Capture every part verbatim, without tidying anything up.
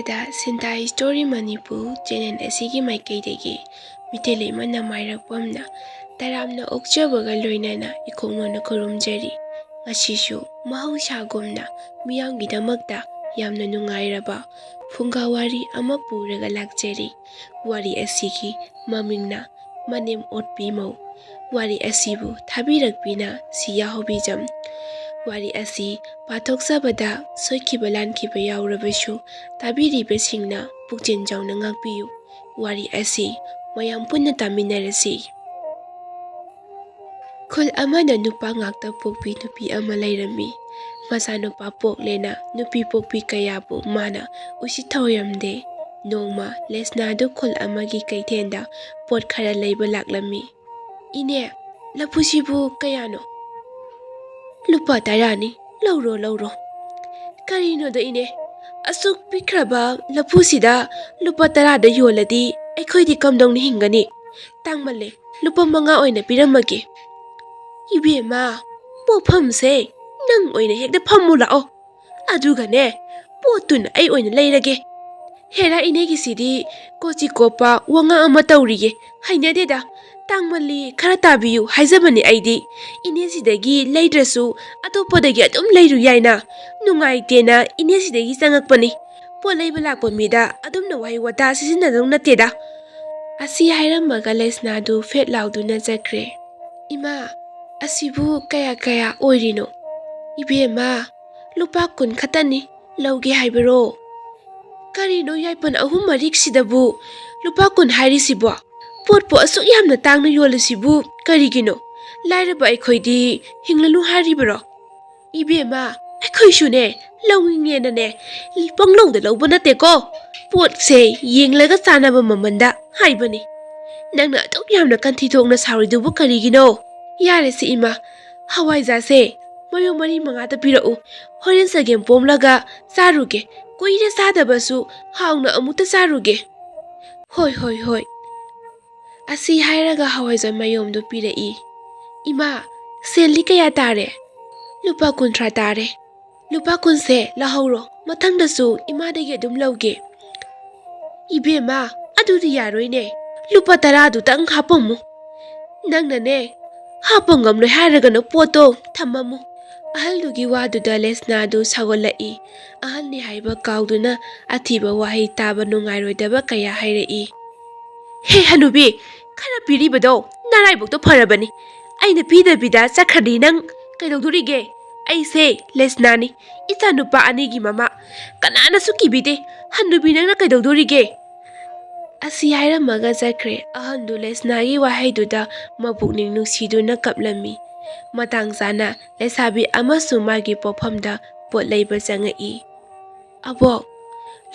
ꯗ ꯁꯤꯟꯊꯥ story Manipur channel ꯑꯁꯤꯒꯤ ꯃꯥꯏꯀꯩꯗꯒꯤ ꯃꯤꯇꯩ ꯂꯩꯃ ꯅꯃꯥꯏꯔꯛꯄꯝꯅ ꯇꯔꯥꯝꯅ ꯑꯣꯛꯆꯕꯒ ꯂꯣꯏꯅꯅ ꯏꯈꯣꯛꯅꯣꯅ ꯈꯨꯔꯨꯝꯖꯔꯤ꯫ ꯉꯁꯤꯁꯨ ꯃꯍꯧꯁꯥꯒꯨꯝꯅ ꯃꯤꯌꯥꯝꯒꯤꯗꯃꯛꯇ ꯌꯥꯝꯅ ꯅꯨꯡꯉꯥꯏꯔꯕ ꯐꯨꯡꯒꯥ ꯋꯥꯔꯤ ꯑꯃ ꯄꯨꯔꯒ ꯂꯥꯛꯆꯔꯤ꯫ ꯋꯥꯔꯤ ꯑꯁꯤꯒꯤ ꯃꯃꯤꯡꯅ ꯃꯅꯦꯝ ꯑꯣꯠꯄꯤ ꯃꯧ꯫ ꯋꯥꯔꯤ ꯑꯁꯤꯕꯨ ꯊꯥꯕꯤꯔꯛꯄꯤꯅ ꯁꯤꯌꯥ ꯍꯣꯕꯤꯖꯝ꯫ ꯋꯥꯔꯤ ꯑꯁꯤ ꯄꯥꯊꯣꯛꯆꯕꯗ ꯁꯣꯏꯈꯤꯕ ꯂꯥꯟꯈꯤꯕ ꯌꯥꯎꯔꯕꯁꯨ ꯇꯥꯕꯤꯔꯤꯕꯁꯤꯡꯅ ꯄꯨꯛꯆꯦꯜ ꯆꯥꯎꯅ ꯉꯥꯛꯄꯤꯌꯨ꯫ ꯋꯥꯔꯤ ꯑꯁꯤ ꯃꯌꯥꯝ ꯄꯨꯟꯅ ꯇꯥꯃꯤꯟꯅꯔꯁꯤ꯫ ꯈꯨꯜ ꯑꯃꯗ ꯅꯨꯄꯥ ꯉꯥꯛꯇ ꯄꯣꯛꯄꯤ ꯅꯨꯄꯤ ꯑꯃ ꯂꯩꯔꯝꯃꯤ꯫ ꯃꯆꯥꯅꯨꯄꯥ ꯄꯣꯛꯂꯦꯅ ꯅꯨꯄꯤ ꯄꯣꯛꯄꯤ ꯀꯌꯥꯕꯨ ꯃꯥꯅ ꯎꯁꯤꯠ ꯊꯧꯔꯝꯗꯦ꯫ ꯅꯣꯡꯃ ꯂꯦꯁꯅꯥꯗꯨ ꯈꯨꯜ ꯑꯃꯒꯤ ꯀꯩꯊꯦꯜꯗ ꯄꯣꯠ ꯈꯔ ꯂꯩꯕ ꯂꯥꯛꯂꯝꯃꯤ꯫ "ꯏꯅꯦ, ꯂꯐꯨꯁꯤꯕꯨ ꯀꯌꯥꯅꯣ?" "ꯂꯨꯄꯥ ꯇꯔꯥꯅꯤ, ꯂꯧꯔꯣ, ꯂꯧꯔꯣ꯫" "ꯀꯔꯤꯅꯣꯗ ꯏꯅꯦ, ꯑꯁꯨꯛ ꯄꯤꯛꯈ꯭ꯔꯕ ꯂꯐꯨꯁꯤꯗ ꯂꯨꯄꯥ ꯇꯔꯥꯗ ꯌꯣꯜꯂꯗꯤ ꯑꯩꯈꯣꯏꯗꯤ ꯀꯝꯗꯧꯅ ꯍꯤꯡꯒꯅꯤ? ꯇꯥꯡꯃꯜꯂꯦ, ꯂꯨꯄꯥ ꯃꯉꯥ ꯑꯣꯏꯅ ꯄꯤꯔꯝꯃꯒꯦ꯫" "ꯏꯕꯦꯝꯃ, ꯄꯣꯠꯐꯝꯁꯦ ꯅꯪ ꯑꯣꯏꯅ ꯍꯦꯛꯇ ꯐꯝꯃꯨ ꯂꯥꯛꯑꯣ, ꯑꯗꯨꯒꯅꯦ, ꯄꯣꯠꯇꯨꯅ ꯑꯩ ꯑꯣꯏꯅ ꯂꯩꯔꯒꯦ꯫ ꯍꯦꯔꯥ, ꯏꯅꯦꯒꯤꯁꯤꯗꯤ ꯀꯣꯆꯤ ꯀꯣꯞꯄ ꯋꯥꯉꯥꯡ ꯑꯃ ꯇꯧꯔꯤꯌꯦ, ꯍꯩꯅꯗꯦꯗ꯫ ꯇꯥꯡꯃꯜꯂꯤ, ꯈꯔ ꯇꯥꯕꯤꯌꯨ ꯍꯥꯏꯖꯕꯅꯤ ꯑꯩꯗꯤ꯫ ꯏꯅꯦꯁꯤꯗꯒꯤ ꯂꯩꯗ꯭ꯔꯁꯨ ꯑꯇꯣꯞꯄꯗꯒꯤ ꯑꯗꯨꯝ ꯂꯩꯔꯨ ꯌꯥꯏꯅ꯫ ꯅꯨꯡꯉꯥꯏꯇꯦꯅ ꯏꯅꯦꯁꯤꯗꯒꯤ ꯆꯪꯉꯛꯄꯅꯤ꯫ ꯄꯣꯠ ꯂꯩꯕ ꯂꯥꯛꯄ ꯃꯤꯗ ꯑꯗꯨꯝꯅ ꯋꯥꯍꯩ ꯋꯥꯇꯥ ꯁꯤꯖꯤꯟꯅꯗꯧ ꯅꯠꯇꯦꯗ꯫" ꯑꯁꯤ ꯍꯥꯏꯔꯝꯃꯒ ꯂꯦꯁꯅꯥꯗꯨ ꯐꯦꯠ ꯂꯥꯎꯗꯨꯅ ꯆꯠꯈ꯭ꯔꯦ꯫ "ꯏꯃꯥ, ꯑꯁꯤꯕꯨ ꯀꯌꯥ ꯀꯌꯥ ꯑꯣꯏꯔꯤꯅꯣ?" "ꯏꯕꯦꯝꯃ, ꯂꯨꯄꯥ ꯀꯨꯟ ꯈꯛꯇꯅꯤ, ꯂꯧꯒꯦ ꯍꯥꯏꯕꯔꯣ?" "ꯀꯔꯤꯅꯣ ꯌꯥꯏꯄꯟ ꯑꯍꯨꯝ ꯃꯔꯤꯁꯤꯗꯕꯨ ꯂꯨꯄꯥ ꯀꯨꯟ ꯍꯥꯏꯔꯤꯁꯤꯕꯣ? ꯄꯣꯠꯄꯨ ꯑꯁꯨꯛ ꯌꯥꯝꯅ ꯇꯥꯡꯅ ꯌꯣꯜꯂꯤꯁꯤꯕꯨ ꯀꯔꯤꯒꯤꯅꯣ? ꯂꯥꯏꯔꯕ ꯑꯩꯈꯣꯏꯗꯤ ꯍꯤꯡꯂꯅꯨ ꯍꯥꯏꯔꯤꯕꯔꯣ?" "ꯏꯕꯦꯝꯃ, ꯑꯩꯈꯣꯏꯁꯨꯅꯦ, ꯂꯧꯅꯤꯡꯉꯦꯅꯅꯦ ꯄꯪꯂꯧꯗ ꯂꯧꯕ ꯅꯠꯇꯦꯀꯣ꯫ ꯄꯣꯠꯁꯦ ꯌꯦꯡꯂꯒ ꯆꯥꯅꯕ ꯃꯃꯜꯗ ꯍꯥꯏꯕꯅꯤ꯫ ꯅꯪꯅ ꯑꯗꯨꯛ ꯌꯥꯝꯅ ꯀꯟꯊꯤ ꯊꯣꯛꯅ ꯁꯥꯎꯔꯤꯗꯨꯕꯨ ꯀꯔꯤꯒꯤꯅꯣ?" "ꯌꯥꯔꯦꯁꯦ ꯏꯃꯥ, ꯍꯋꯥꯏꯖꯥꯔꯁꯦ ꯃꯌꯣꯝ ꯃꯔꯤ ꯃꯉꯥꯗ ꯄꯤꯔꯛꯎ꯫ ꯍꯣꯔꯦꯟ ꯆꯒꯦꯝ ꯄꯣꯝꯂꯒ ꯆꯥꯔꯨꯒꯦ꯫ ꯀꯨꯏꯔꯦ ꯆꯥꯗꯕꯁꯨ, ꯍꯥꯎꯅ ꯑꯃꯨꯛꯇ ꯆꯥꯔꯨꯒꯦ꯫" "ꯍꯣꯏ, ꯍꯣꯏ, ꯍꯣꯏ꯫" ꯑꯁꯤ ꯍꯥꯏꯔꯒ ꯍꯋꯥꯏꯖꯥꯔ ꯃꯌꯣꯝꯗꯨ ꯄꯤꯔꯛꯏ꯫ "ꯏꯃꯥ, ꯁꯦꯜꯗꯤ ꯀꯌꯥ ꯇꯥꯔꯦ?" "ꯂꯨꯄꯥ ꯀꯨꯟꯊ꯭ꯔꯥ ꯇꯥꯔꯦ꯫ ꯂꯨꯄꯥ ꯀꯨꯟꯁꯦ ꯂꯧꯍꯧꯔꯣ꯫ ꯃꯊꯪꯗꯁꯨ ꯏꯃꯥꯗꯒꯤ ꯑꯗꯨꯝ ꯂꯧꯒꯦ꯫ "ꯏꯕꯦꯝꯃ, ꯑꯗꯨꯗꯤ ꯌꯥꯔꯣꯏꯅꯦ, ꯂꯨꯄꯥ ꯇꯔꯥꯗꯨꯇꯪ ꯍꯥꯞꯄꯝꯃꯨ꯫ ꯅꯪꯅꯅꯦ, ꯍꯥꯞꯄ ꯉꯝꯂꯣꯏ ꯍꯥꯏꯔꯒꯅ ꯄꯣꯠꯇꯣ ꯊꯝꯃꯝꯃꯨ"꯫ ꯑꯍꯜꯗꯨꯒꯤ ꯋꯥꯗꯨꯗ ꯂꯦꯁꯅꯥꯗꯨ ꯁꯥꯎꯒꯠꯂꯛꯏ꯫ ꯑꯍꯜꯅꯤ ꯍꯥꯏꯕ ꯀꯥꯎꯗꯨꯅ ꯑꯊꯤꯕ ꯋꯥꯍꯩ ꯇꯥꯕ ꯅꯨꯡꯉꯥꯏꯔꯣꯏꯗꯕ ꯀꯌꯥ ꯍꯥꯏꯔꯛꯏ꯫ "ꯍꯦ ꯍꯅꯨꯕꯤ, ꯈꯔ ꯄꯤꯔꯤꯕꯗꯣ ꯅꯔꯥꯏꯕꯛꯇꯣ ꯐꯔꯕꯅꯤ꯫ ꯑꯩꯅ ꯄꯤꯗꯕꯤꯗ ꯆꯠꯈ꯭ꯔꯗꯤ ꯅꯪ ꯀꯩꯗꯧꯗꯣꯔꯤꯒꯦ? ꯑꯩꯁꯦ ꯂꯦꯁꯅꯥꯅꯤ, ꯏꯆꯥ ꯅꯨꯄꯥ ꯑꯅꯤꯒꯤ ꯃꯃꯥ꯫ ꯀꯅꯥꯅꯁꯨ ꯀꯤꯕꯤꯗꯦ꯫ ꯍꯅꯨꯕꯤ, ꯅꯪꯅ ꯀꯩꯗꯧꯗꯣꯔꯤꯒꯦ?" ꯑꯁꯤ ꯍꯥꯏꯔꯝꯃꯒ ꯆꯠꯈ꯭ꯔꯦ꯫ ꯑꯍꯟꯗꯨ ꯂꯦꯁꯅꯥꯒꯤ ꯋꯥꯍꯩꯗꯨꯗ ꯃꯄꯨꯛꯅꯤꯡ ꯅꯨꯡꯁꯤꯗꯨꯅ ꯀꯞꯂꯝꯃꯤ꯫ ꯃꯇꯥꯡ ꯆꯥꯅ ꯂꯩꯁꯥꯕꯤ ꯑꯃꯁꯨ ꯃꯥꯒꯤ ꯄꯣꯠꯐꯝꯗ ꯄꯣꯠ ꯂꯩꯕ ꯆꯪꯉꯛꯏ꯫ "ꯑꯕꯣꯛ,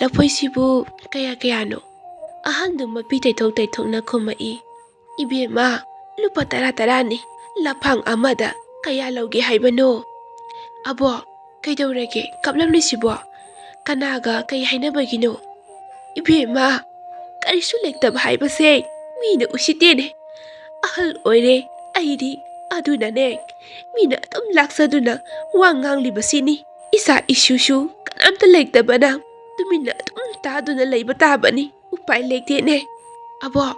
ꯂꯐꯣꯏꯁꯤꯕꯨ ꯀꯌꯥ ꯀꯌꯥꯅꯣ?" ꯑꯍꯟꯗꯨ ꯃꯄꯤ ꯇꯩꯊꯣꯛ ꯇꯩꯊꯣꯛꯅ ꯈꯨꯝꯃꯛꯏ꯫ "ꯏꯕꯦꯝꯃ, ꯂꯨꯄꯥ ꯇꯔꯥ ꯇꯔꯥꯅꯤ꯫ ꯂꯐꯥꯡ ꯑꯃꯗ ꯀꯌꯥ ꯂꯧꯒꯦ ꯍꯥꯏꯕꯅꯣ?" "ꯑꯕꯣꯛ, ꯀꯩꯗꯧꯔꯒꯦ? ꯀꯞꯂꯝꯂꯤꯁꯤꯕꯣ? ꯀꯅꯥꯒ ꯀꯩ ꯍꯥꯏꯅꯕꯒꯤꯅꯣ?" "ꯏꯕꯦꯝꯃ, ꯀꯔꯤꯁꯨ ꯂꯩꯇꯕ ꯍꯥꯏꯕꯁꯦ ꯃꯤꯅ ꯎꯁꯤꯠꯇꯦꯅꯦ꯫ ꯑꯍꯜ ꯑꯣꯏꯔꯦ ꯑꯩꯗꯤ, ꯑꯗꯨꯅꯅꯦ ꯃꯤꯅ ꯑꯗꯨꯝ ꯂꯥꯛꯆꯗꯨꯅ ꯋꯥ ꯉꯥꯡꯂꯤꯕꯁꯤꯅꯤ꯫ ꯏꯆꯥ ꯏꯁꯨꯁꯨ ꯀꯅꯥꯝꯇ ꯂꯩꯇꯕꯅ ꯇꯨꯃꯤꯟꯅ ꯑꯗꯨꯝ ꯇꯥꯗꯨꯅ ꯂꯩꯕ ꯇꯥꯕꯅꯤ꯫ ꯎꯄꯥꯏ ꯂꯩꯇꯦꯅꯦ꯫ ꯑꯕꯣꯛ,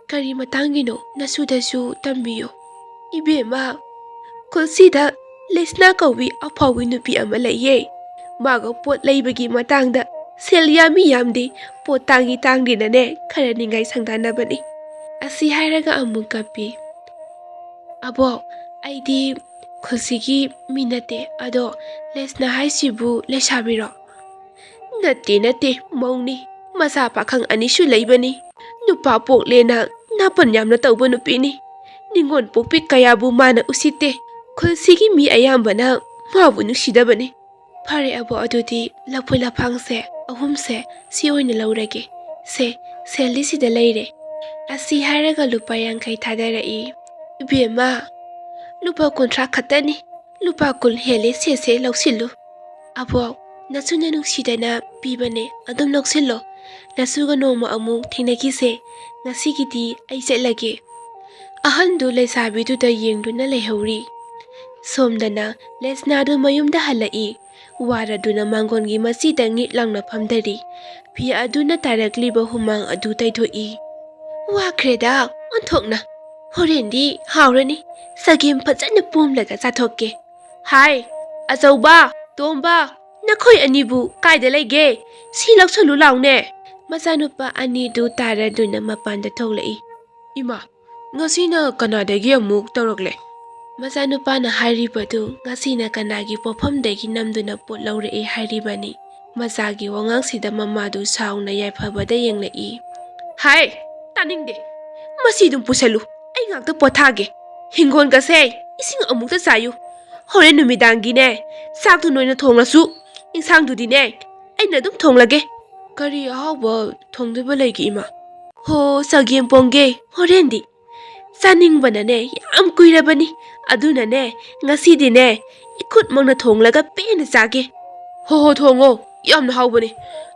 ꯀꯔꯤ ꯃꯇꯥꯡꯒꯤꯅꯣ? ꯅꯁꯨꯗꯁꯨ ꯇꯝꯕꯤꯌꯨ꯫" "ꯏꯕꯦꯝꯃ, ꯈꯨꯜꯁꯤꯗ ꯂꯦꯁꯅꯥ ꯀꯧꯕꯤ ꯑꯐꯥꯎꯕꯤ ꯅꯨꯄꯤ ꯑꯃ ꯂꯩꯌꯦ꯫ ꯃꯥꯒ ꯄꯣꯠ ꯂꯩꯕꯒꯤ ꯃꯇꯥꯡꯗ ꯁꯦꯜ ꯌꯥꯝꯃꯤ ꯌꯥꯝꯗꯦ, ꯄꯣꯠ ꯇꯥꯡꯉꯤ ꯇꯥꯡꯗꯦꯅꯅꯦ ꯈꯔ ꯅꯤꯡꯉꯥꯏ ꯁꯪꯗꯥꯅꯕꯅꯤ꯫" ꯑꯁꯤ ꯍꯥꯏꯔꯒ ꯑꯃꯨꯛ ꯀꯞꯄꯤ꯫ "ꯑꯕꯣꯛ, ꯑꯩꯗꯤ ꯈꯨꯜꯁꯤꯒꯤ ꯃꯤ ꯅꯠꯇꯦ꯫ ꯑꯗꯣ ꯂꯦꯁꯅꯥ ꯍꯥꯏꯁꯤꯕꯨ ꯂꯩꯁꯥꯕꯤꯔꯣ?" "ꯅꯠꯇꯦ, ꯅꯠꯇꯦ, ꯃꯧꯅꯤ꯫ ꯃꯆꯥ ꯄꯥꯈꯪ ꯑꯅꯤꯁꯨ ꯂꯩꯕꯅꯤ꯫ ꯅꯨꯄꯥ ꯄꯣꯛꯂꯦꯅ ꯅꯥꯄꯟ ꯌꯥꯝꯅ ꯇꯧꯕ ꯅꯨꯄꯤꯅꯤ꯫ ꯅꯤꯉꯣꯜ ꯄꯣꯛꯄꯤ ꯀꯌꯥꯕꯨ ꯃꯥꯅ ꯎꯁꯤꯠꯇꯦ꯫ ꯈꯨꯜꯁꯤꯒꯤ ꯃꯤ ꯑꯌꯥꯝꯕꯅ ꯃꯥꯕꯨ ꯅꯨꯡꯁꯤꯗꯕꯅꯤ꯫" "ꯐꯔꯦ ꯑꯕꯣꯛ, ꯑꯗꯨꯗꯤ ꯂꯐꯣꯏ ꯂꯐꯥꯡꯁꯦ ꯑꯍꯨꯝꯁꯦ ꯁꯤ ꯑꯣꯏꯅ ꯂꯧꯔꯒꯦ꯫ ꯁꯦ, ꯁꯦꯜꯗꯤ ꯁꯤꯗ ꯂꯩꯔꯦ꯫" ꯑꯁꯤ ꯍꯥꯏꯔꯒ ꯂꯨꯄꯥ ꯌꯥꯡꯈꯩ ꯊꯥꯗꯔꯛꯏ꯫ "ꯏꯕꯦꯝꯃ, ꯂꯨꯄꯥ ꯀꯨꯟꯊ꯭ꯔꯥ ꯈꯛꯇꯅꯤ꯫ ꯂꯨꯄꯥ ꯀꯨꯟ ꯍꯦꯜꯂꯦ, ꯁꯦꯁꯦ, ꯂꯧꯁꯤꯜꯂꯨ꯫" "ꯑꯕꯣꯛ, ꯅꯁꯨꯅ ꯅꯨꯡꯁꯤꯗꯅ ꯄꯤꯕꯅꯦ, ꯑꯗꯨꯝ ꯂꯧꯁꯤꯜꯂꯣ꯫ ꯅꯁꯨꯒ ꯅꯣꯡꯃ ꯑꯃꯨꯛ ꯊꯦꯡꯅꯈꯤꯁꯦ꯫ ꯉꯁꯤꯒꯤꯗꯤ ꯑꯩ ꯆꯠꯂꯒꯦ꯫" ꯑꯍꯟꯗꯨ ꯂꯩꯁꯥꯕꯤꯗꯨꯗ ꯌꯦꯡꯗꯨꯅ ꯂꯩꯍꯧꯔꯤ꯫ ꯁꯣꯝꯗꯅ ꯂꯦꯁꯅꯥꯗꯨ ꯃꯌꯨꯝꯗ ꯍꯜꯂꯛꯏ꯫ ꯋꯥꯔꯗꯨꯅ ꯃꯥꯡꯒꯣꯟꯒꯤ ꯃꯆꯤꯗ ꯉꯤꯛ ꯂꯥꯎꯅ ꯐꯝꯊꯔꯤ꯫ ꯐꯤ ꯑꯗꯨꯅ ꯇꯥꯔꯛꯂꯤꯕ ꯍꯨꯃꯥꯡ ꯑꯗꯨ ꯇꯩꯊꯣꯛꯏ꯫ "ꯋꯥꯈ꯭ꯔꯦꯗ ꯑꯣꯟꯊꯣꯛꯅ꯫ ꯍꯣꯔꯦꯟꯗꯤ ꯍꯥꯎꯔꯅꯤ꯫ ꯆꯒꯦꯝ ꯐꯖꯅ ꯄꯣꯝꯂꯒ ꯆꯥꯊꯣꯛꯀꯦ꯫ ꯍꯥꯏ, ꯑꯆꯧꯕ, ꯇꯣꯝꯕ, ꯅꯈꯣꯏ ꯑꯅꯤꯕꯨ ꯀꯥꯏꯗ ꯂꯩꯒꯦ? ꯁꯤ ꯂꯧꯁꯜꯂꯨ ꯂꯥꯎꯅꯦ꯫" ꯃꯆꯥꯅꯨꯄꯥ ꯑꯅꯤꯗꯨ ꯇꯥꯔꯗꯨꯅ ꯃꯄꯥꯟꯗ ꯊꯣꯛꯂꯛꯏ꯫ "ꯏꯃꯥ, ꯉꯁꯤꯅ ꯀꯅꯥꯗꯒꯤ ꯑꯃꯨꯛ ꯇꯧꯔꯛꯂꯦ?" ꯃꯆꯥꯅꯨꯄꯥꯅ ꯍꯥꯏꯔꯤꯕꯗꯨ ꯉꯁꯤꯅ ꯀꯅꯥꯒꯤ ꯄꯣꯠꯐꯝꯗꯒꯤ ꯅꯝꯗꯨꯅ ꯄꯣꯠ ꯂꯧꯔꯛꯑꯦ ꯍꯥꯏꯔꯤꯕꯅꯤ꯫ ꯃꯆꯥꯒꯤ ꯋꯥꯉꯥꯡꯁꯤꯗ ꯃꯃꯥꯗꯨ ꯁꯥꯎꯅ ꯌꯥꯏꯐꯕꯗ ꯌꯦꯡꯂꯛꯏ꯫ "ꯍꯥꯏ, ꯇꯥꯅꯤꯡꯗꯦ꯫ ꯃꯁꯤ ꯑꯗꯨꯝ ꯄꯨꯁꯜꯂꯨ꯫ ꯑꯩ ꯉꯥꯛꯇ ꯄꯣꯊꯥꯒꯦ꯫ ꯍꯤꯡꯒꯣꯜꯒꯁꯦ ꯏꯁꯤꯡ ꯑꯃꯨꯛꯇ ꯆꯥꯏꯌꯨ꯫ ꯍꯣꯔꯦꯟ ꯅꯨꯃꯤꯗꯥꯡꯒꯤꯅꯦ, ꯆꯥꯛꯇꯨ ꯅꯣꯏꯅ ꯊꯣꯡꯂꯁꯨ, ꯏꯟꯁꯥꯡꯗꯨꯗꯤꯅꯦ, ꯑꯩꯅ ꯑꯗꯨꯝ ꯊꯣꯡꯂꯒꯦ꯫" "ꯀꯔꯤ ꯑꯍꯥꯎꯕ ꯊꯣꯡꯗꯣꯏꯕ ꯂꯩꯒꯦ, ꯏꯃꯥ?" "ꯍꯣ, ꯆꯒꯦꯝ ꯄꯣꯡꯒꯦ ꯍꯣꯔꯦꯟꯗꯤ꯫ ꯆꯥꯅꯤꯡꯕꯅꯅꯦ ꯌꯥꯝ ꯀꯨꯏꯔꯕꯅꯤ꯫ ꯑꯗꯨꯅꯅꯦ, ꯉꯁꯤꯗꯤꯅꯦ, ꯏꯈꯨꯠꯃꯛꯅ ꯊꯣꯡꯂꯒ ꯄꯦꯟꯅ ꯆꯥꯒꯦ꯫" "ꯍꯣ ꯍꯣ, ꯊꯣꯡꯉꯣ꯫ ꯌꯥꯝꯅ ꯍꯥꯎꯕꯅꯤ꯫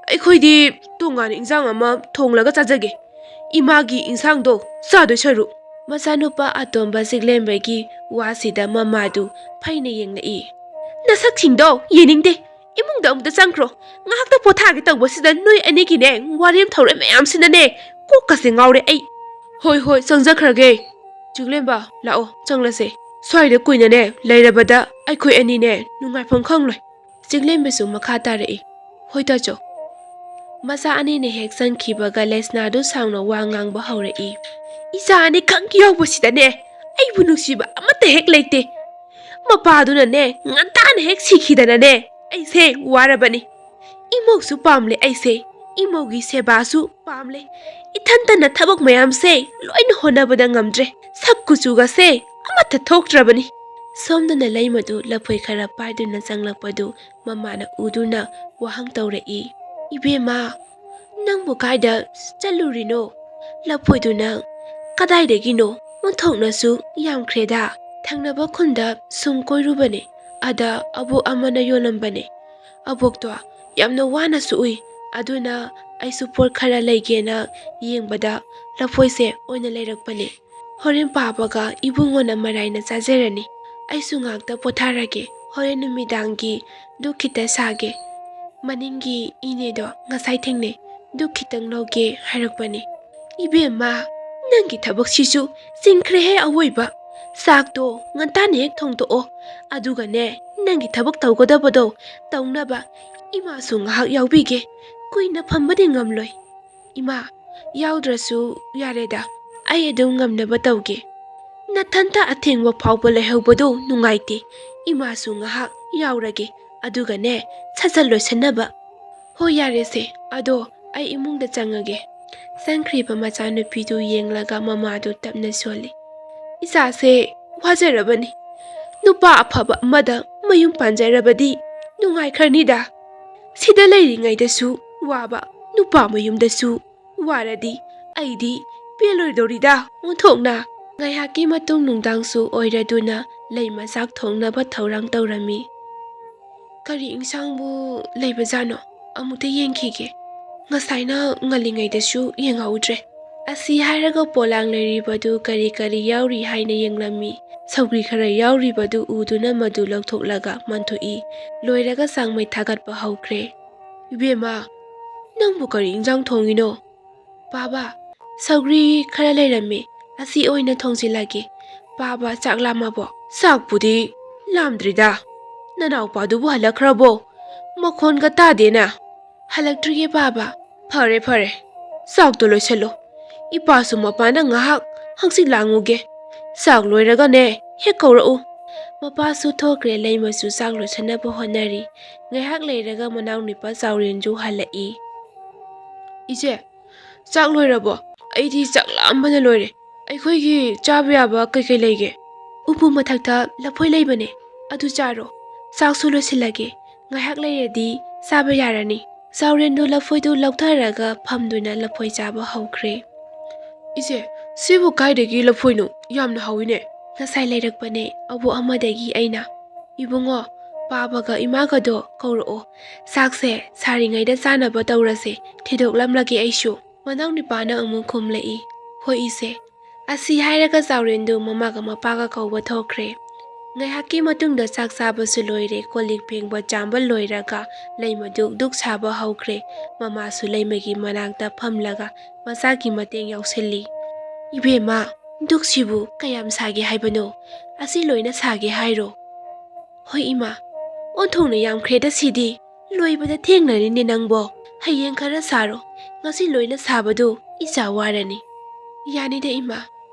ꯑꯩꯈꯣꯏꯗꯤ ꯇꯣꯉꯥꯟꯅ ꯏꯟꯁꯥꯡ ꯑꯃ ꯊꯣꯡꯂꯒ ꯆꯥꯖꯒꯦ, ꯏꯃꯥꯒꯤ ꯏꯟꯁꯥꯡꯗꯣ ꯆꯥꯗꯣꯏ ꯁꯔꯨꯛ꯫" ꯃꯆꯥꯅꯨꯄꯥ ꯑꯇꯣꯝꯕ ꯆꯤꯛꯂꯦꯝꯕꯒꯤ ꯋꯥꯁꯤꯗ ꯃꯃꯥꯗꯨ ꯐꯩꯅ ꯌꯦꯡꯂꯛꯏ꯫ "ꯅꯁꯛꯁꯤꯡꯗꯣ ꯌꯦꯡꯅꯤꯡꯗꯦ꯫ ꯏꯃꯨꯡꯗ ꯑꯃꯨꯛꯇ ꯆꯪꯈ꯭ꯔꯣ꯫ ꯉꯥꯏꯍꯥꯛꯇ ꯄꯣꯊꯥꯒꯦ ꯇꯧꯕꯁꯤꯗ ꯅꯣꯏ ꯑꯅꯤꯒꯤꯅꯦ ꯋꯥꯔꯦꯝ ꯊꯧꯔꯦꯝ ꯃꯌꯥꯝꯁꯤꯅꯅꯦ ꯀꯣꯛꯀꯁꯦ ꯉꯥꯎꯔꯦ ꯑꯩ꯫" "ꯍꯣꯏ ꯍꯣꯏ, ꯆꯪꯖꯈ꯭ꯔꯒꯦ꯫ ꯆꯤꯛꯂꯦꯝꯕ, ꯂꯥꯛꯑꯣ, ꯆꯪꯂꯁꯦ꯫ ꯁ꯭ꯋꯥꯏꯗ ꯀꯨꯏꯅꯅꯦ ꯂꯩꯔꯕꯗ ꯑꯩꯈꯣꯏ ꯑꯅꯤꯅꯦ ꯅꯨꯡꯉꯥꯏꯐꯝ ꯈꯪꯂꯣꯏ꯫" ꯆꯤꯛꯂꯦꯝꯕꯁꯨ ꯃꯈꯥ ꯇꯥꯔꯛꯏ꯫ "ꯍꯣꯏ ꯇꯥꯆꯧ꯫" ꯃꯆꯥ ꯑꯅꯤꯅ ꯍꯦꯛ ꯆꯪꯈꯤꯕꯒ ꯂꯩꯁꯅꯥꯗꯨ ꯁꯥꯎꯅ ꯋꯥ ꯉꯥꯡꯕ ꯍꯧꯔꯛꯏ꯫ "ꯏꯆꯥ ꯑꯅꯤ ꯈꯪ ꯌꯥꯎꯕꯁꯤꯗꯅꯦ ꯑꯩꯕꯨ ꯅꯨꯡꯁꯤꯕ ꯑꯃꯠꯇ ꯍꯦꯛ ꯂꯩꯇꯦ꯫ ꯃꯄꯥꯗꯨꯅꯅꯦ ꯉꯟꯇꯥꯅ ꯍꯦꯛ ꯁꯤꯈꯤꯗꯅꯅꯦ ꯑꯩꯁꯦ ꯋꯥꯔꯕꯅꯤ꯫ ꯏꯃꯧꯁꯨ ꯄꯥꯝꯂꯦ ꯑꯩꯁꯦ, ꯏꯃꯧꯒꯤ ꯁꯦꯕꯥꯁꯨ ꯄꯥꯝꯂꯦ꯫ ꯏꯊꯟꯇꯅ ꯊꯕꯛ ꯃꯌꯥꯝꯁꯦ ꯂꯣꯏꯅ ꯍꯣꯠꯅꯕꯗ ꯉꯝꯗ꯭ꯔꯦ꯫ ꯁꯛ ꯀꯨꯆꯨꯒꯁꯦ ꯑꯃꯠꯇ ꯊꯣꯛꯇ꯭ꯔꯕꯅꯤ꯫" ꯁꯣꯝꯗꯅ ꯂꯩꯃꯗꯨ ꯂꯐꯣꯏ ꯈꯔ ꯄꯥꯏꯗꯨꯅ ꯆꯪꯂꯛꯄꯗꯨ ꯃꯃꯥꯅ ꯎꯗꯨꯅ ꯋꯥꯍꯪ ꯇꯧꯔꯛꯏ꯫ "ꯏꯕꯦꯝꯃ, ꯅꯪꯕꯨ ꯀꯥꯏꯗ ꯆꯠꯂꯨꯔꯤꯅꯣ? ꯂꯐꯣꯏꯗꯨꯅ ꯀꯗꯥꯏꯗꯒꯤꯅꯣ? ꯑꯣꯟꯊꯣꯛꯅꯁꯨ ꯌꯥꯝꯈ꯭ꯔꯦꯗ꯫" "ꯊꯪꯅꯕ ꯈꯨꯟꯗ ꯁꯨꯝ ꯀꯣꯏꯔꯨꯕꯅꯦ꯫ ꯑꯗ ꯑꯕꯣꯛ ꯑꯃꯅ ꯌꯣꯜꯂꯝꯕꯅꯦ꯫ ꯑꯕꯣꯛꯇꯣ ꯌꯥꯝꯅ ꯋꯥꯅꯁꯨ ꯎꯏ꯫ ꯑꯗꯨꯅ ꯑꯩꯁꯨ ꯄꯣꯠ ꯈꯔ ꯂꯩꯒꯦꯅ ꯌꯦꯡꯕꯗ ꯂꯐꯣꯏꯁꯦ ꯑꯣꯏꯅ ꯂꯩꯔꯛꯄꯅꯦ꯫ ꯍꯣꯔꯦꯟ ꯄꯥꯕꯒ ꯏꯕꯨꯡꯉꯣꯅ ꯃꯔꯥꯏꯅ ꯆꯥꯖꯔꯅꯤ꯫ ꯑꯩꯁꯨ ꯉꯥꯛꯇ ꯄꯣꯊꯥꯔꯒꯦ꯫ ꯍꯣꯔꯦꯟ ꯅꯨꯃꯤꯗꯥꯡꯒꯤ ꯗꯨꯛ ꯈꯤꯇ ꯁꯥꯒꯦ꯫ ꯃꯅꯤꯡꯒꯤ ꯏꯅꯦꯗꯣ ꯉꯁꯥꯏ ꯊꯦꯡꯅꯩ, ꯗꯨꯛ ꯈꯤꯇꯪ ꯂꯧꯒꯦ ꯍꯥꯏꯔꯛꯄꯅꯦ꯫ "ꯏꯕꯦꯝꯃ, ꯅꯪꯒꯤ ꯊꯕꯛꯁꯤꯁꯨ ꯆꯤꯟꯈ꯭ꯔꯦꯍꯦ ꯑꯋꯣꯏꯕ꯫ ꯆꯥꯛꯇꯣ ꯉꯟꯇꯥꯅ ꯍꯦꯛ ꯊꯣꯡꯗꯣꯛꯑꯣ, ꯑꯗꯨꯒꯅꯦ, ꯅꯪꯒꯤ ꯊꯕꯛ ꯇꯧꯒꯗꯕꯗꯣ ꯇꯧꯅꯕ ꯏꯃꯥꯁꯨ ꯉꯥꯏꯍꯥꯛ ꯌꯥꯎꯕꯤꯒꯦ꯫ ꯀꯨꯏꯅ ꯐꯝꯕꯗꯤ ꯉꯝꯂꯣꯏ꯫" "ꯏꯃꯥ, ꯌꯥꯎꯗ꯭ꯔꯁꯨ ꯌꯥꯔꯦꯗ, ꯑꯩ ꯑꯗꯨꯝ ꯉꯝꯅꯕ ꯇꯧꯒꯦ꯫ ꯅꯊꯟꯇ ꯑꯊꯦꯡꯕ ꯐꯥꯎꯕ ꯂꯩꯍꯧꯕꯗꯣ ꯅꯨꯡꯉꯥꯏꯇꯦ꯫ ꯏꯃꯥꯁꯨ ꯉꯥꯏꯍꯥꯛ ꯌꯥꯎꯔꯒꯦ, ꯑꯗꯨꯒꯅꯦ, ꯁꯠ ꯁꯠ ꯂꯣꯏꯁꯟꯅꯕ꯫" "ꯍꯣꯏ, ꯌꯥꯔꯦꯁꯦ, ꯑꯗꯣ ꯑꯩ ꯏꯃꯨꯡꯗ ꯆꯪꯉꯒꯦ꯫" ꯆꯪꯈ꯭ꯔꯤꯕ ꯃꯆꯥꯅꯨꯄꯤꯗꯨ ꯌꯦꯡꯂꯒ ꯃꯃꯥꯗꯨ ꯇꯞꯅ ꯁꯣꯜꯂꯤ꯫ "ꯏꯆꯥꯁꯦ ꯋꯥꯖꯔꯕꯅꯤ꯫ ꯅꯨꯄꯥ ꯑꯐꯕ ꯑꯃꯗ ꯃꯌꯨꯝ ꯄꯥꯟꯖꯔꯕꯗꯤ ꯅꯨꯡꯉꯥꯏꯈ꯭ꯔꯅꯤꯗ꯫ ꯁꯤꯗ ꯂꯩꯔꯤꯉꯩꯗꯁꯨ ꯋꯥꯕ, ꯅꯨꯄꯥ ꯃꯌꯨꯝꯗꯁꯨ ꯋꯥꯔꯗꯤ ꯑꯩꯗꯤ ꯄꯦꯜꯂꯣꯏꯗꯧꯔꯤꯗ ꯑꯣꯟꯊꯣꯛꯅ꯫" ꯉꯥꯏꯍꯥꯛꯀꯤ ꯃꯇꯨꯡ ꯅꯨꯡꯗꯥꯡꯁꯨ ꯑꯣꯏꯔꯗꯨꯅ ꯂꯩꯃ ꯆꯥꯛ ꯊꯣꯡꯅꯕ ꯊꯧꯔꯥꯡ ꯇꯧꯔꯝꯃꯤ꯫ "ꯀꯔꯤ ꯏꯟꯁꯥꯡꯕꯨ ꯂꯩꯕꯖꯥꯠꯅꯣ? ꯑꯃꯨꯛꯇ ꯌꯦꯡꯈꯤꯒꯦ꯫ ꯉꯁꯥꯏꯅ ꯉꯜꯂꯤꯉꯩꯗꯁꯨ ꯌꯦꯡꯍꯧꯗ꯭ꯔꯦ꯫" ꯑꯁꯤ ꯍꯥꯏꯔꯒ ꯄꯣꯂꯥꯡ ꯂꯩꯔꯤꯕꯗꯨ ꯀꯔꯤ ꯀꯔꯤ ꯌꯥꯎꯔꯤ ꯍꯥꯏꯅ ꯌꯦꯡꯂꯝꯃꯤ꯫ ꯁꯧꯒ꯭ꯔꯤ ꯈꯔ ꯌꯥꯎꯔꯤꯕꯗꯨ ꯎꯗꯨꯅ ꯃꯗꯨ ꯂꯧꯊꯣꯛꯂꯒ ꯃꯟꯊꯣꯛꯏ꯫ ꯂꯣꯏꯔꯒ ꯆꯥꯡꯃꯩ ꯊꯥꯒꯠꯄ ꯍꯧꯈ꯭ꯔꯦ꯫ "ꯏꯕꯦꯝꯃ, ꯅꯪꯕꯨ ꯀꯔꯤ ꯏꯟꯖꯥꯡ ꯊꯣꯡꯉꯤꯅꯣ?" "ꯄꯥꯕ, ꯁꯧꯒ꯭ꯔꯤ ꯈꯔ ꯂꯩꯔꯝꯃꯤ, ꯑꯁꯤ ꯑꯣꯏꯅ ꯊꯣꯡꯖꯤꯜꯂꯒꯦ꯫ ꯄꯥꯕ, ꯆꯥꯛ ꯂꯥꯝꯃꯕꯣ?" "ꯆꯥꯛꯄꯨꯗꯤ ꯂꯥꯝꯗ꯭ꯔꯤꯗ꯫ ꯅꯅꯥꯎꯄꯥꯗꯨꯕꯨ ꯍꯜꯂꯛꯈ꯭ꯔꯕꯣ? ꯃꯈꯣꯟꯒ ꯇꯥꯗꯦꯅ꯫" "ꯍꯜꯂꯛꯇ꯭ꯔꯤꯌꯦ ꯄꯥꯕ꯫" "ꯐꯔꯦ, ꯐꯔꯦ, ꯆꯥꯛꯇꯣ ꯂꯣꯏꯁꯜꯂꯣ꯫ ꯏꯄꯥꯁꯨ ꯃꯄꯥꯟꯗ ꯉꯥꯏꯍꯥꯛ ꯍꯪꯆꯤꯠ ꯂꯥꯡꯉꯨꯒꯦ꯫ ꯆꯥꯛ ꯂꯣꯏꯔꯒꯅꯦ, ꯍꯦꯛ ꯀꯧꯔꯛꯎ꯫" ꯃꯄꯥꯁꯨ ꯊꯣꯛꯈ꯭ꯔꯦ, ꯂꯩꯃꯁꯨ ꯆꯥꯛ ꯂꯣꯏꯁꯟꯅꯕ ꯍꯣꯠꯅꯔꯤ꯫ ꯉꯥꯏꯍꯥꯛ ꯂꯩꯔꯒ ꯃꯅꯥꯎꯅꯨꯄꯥ ꯆꯥꯎꯔꯦꯟꯁꯨ ꯍꯜꯂꯛꯏ꯫ "ꯏꯆꯦ, ꯆꯥꯛ ꯂꯣꯏꯔꯕꯣ? ꯑꯩꯗꯤ ꯆꯥꯛ ꯂꯥꯝꯕꯅ ꯂꯣꯏꯔꯦ꯫ ꯑꯩꯈꯣꯏꯒꯤ ꯆꯥꯕ ꯌꯥꯕ ꯀꯩꯀꯩ ꯂꯩꯒꯦ?" "ꯎꯄꯨ ꯃꯊꯛꯇ ꯂꯐꯣꯏ ꯂꯩꯕꯅꯦ, ꯑꯗꯨ ꯆꯥꯔꯣ꯫ ꯆꯥꯛꯁꯨ ꯂꯣꯏꯁꯤꯜꯂꯒꯦ, ꯉꯥꯏꯍꯥꯛ ꯂꯩꯔꯗꯤ ꯆꯥꯕ ꯌꯥꯔꯅꯤ꯫" ꯆꯥꯎꯔꯦꯟꯗꯨ ꯂꯐꯣꯏꯗꯨ ꯂꯧꯊꯔꯒ ꯐꯝꯗꯨꯅ ꯂꯐꯣꯏ ꯆꯥꯕ ꯍꯧꯈ꯭ꯔꯦ꯫ "ꯏꯆꯦ, ꯁꯤꯕꯨ ꯀꯥꯏꯗꯒꯤ ꯂꯐꯣꯏꯅꯣ? ꯌꯥꯝꯅ ꯍꯥꯎꯋꯤꯅꯦ꯫" "ꯉꯁꯥꯏ ꯂꯩꯔꯛꯄꯅꯦ, ꯑꯕꯣꯛ ꯑꯃꯗꯒꯤ ꯑꯩꯅ꯫" "ꯏꯕꯨꯡꯉꯣ, ꯄꯥꯕꯒ ꯏꯃꯥꯒꯗꯣ ꯀꯧꯔꯛꯑꯣ꯫ ꯆꯥꯛꯁꯦ ꯁꯥꯔꯤꯉꯩꯗ ꯆꯥꯅꯕ ꯇꯧꯔꯁꯦ, ꯊꯤꯗꯣꯛꯂꯝꯂꯒꯦ ꯑꯩꯁꯨ꯫" ꯃꯅꯥꯎꯅꯨꯄꯥꯅ ꯑꯃꯨꯛ ꯈꯨꯝꯂꯛꯏ, "ꯍꯣꯏ ꯏꯆꯦ꯫" ꯑꯁꯤ ꯍꯥꯏꯔꯒ ꯆꯥꯎꯔꯦꯟꯗꯨ ꯃꯃꯥꯒ ꯃꯄꯥꯒ ꯀꯧꯕ ꯊꯣꯛꯈ꯭ꯔꯦ꯫ ꯉꯥꯏꯍꯥꯛꯀꯤ ꯃꯇꯨꯡꯗ ꯆꯥꯛ ꯆꯥꯕꯁꯨ ꯂꯣꯏꯔꯦ, ꯀꯣꯜ ꯂꯤꯛ ꯐꯦꯡꯕ ꯆꯥꯝꯕ ꯂꯣꯏꯔꯒ ꯂꯩꯃꯗꯨ ꯙꯨꯛ ꯁꯥꯕ ꯍꯧꯈ꯭ꯔꯦ꯫ ꯃꯃꯥꯁꯨ ꯂꯩꯃꯒꯤ ꯃꯅꯥꯛꯇ ꯐꯝꯂꯒ ꯃꯆꯥꯒꯤ ꯃꯇꯦꯡ ꯌꯥꯎꯁꯤꯜꯂꯤ꯫ "ꯏꯕꯦꯝꯃ, ꯙꯨꯛꯁꯤꯕꯨ ꯀꯌꯥꯝ ꯁꯥꯒꯦ ꯍꯥꯏꯕꯅꯣ? ꯑꯁꯤ ꯂꯣꯏꯅ ꯁꯥꯒꯦ ꯍꯥꯏꯔꯣ?" "ꯍꯣꯏ ꯏꯃꯥ, ꯑꯣꯟꯊꯣꯛꯅ ꯌꯥꯝꯈ꯭ꯔꯦꯗ ꯁꯤꯗꯤ, ꯂꯣꯏꯕꯗ ꯊꯦꯡꯂꯅꯤꯅꯦ ꯅꯪꯕꯣ꯫ ꯍꯌꯦꯡ ꯈꯔ ꯁꯥꯔꯣ, ꯉꯁꯤ ꯂꯣꯏꯅ ꯁꯥꯕꯗꯨ ꯏꯆꯥ ꯋꯥꯔꯅꯤ꯫" "ꯌꯥꯅꯤꯗ ꯏꯃꯥ,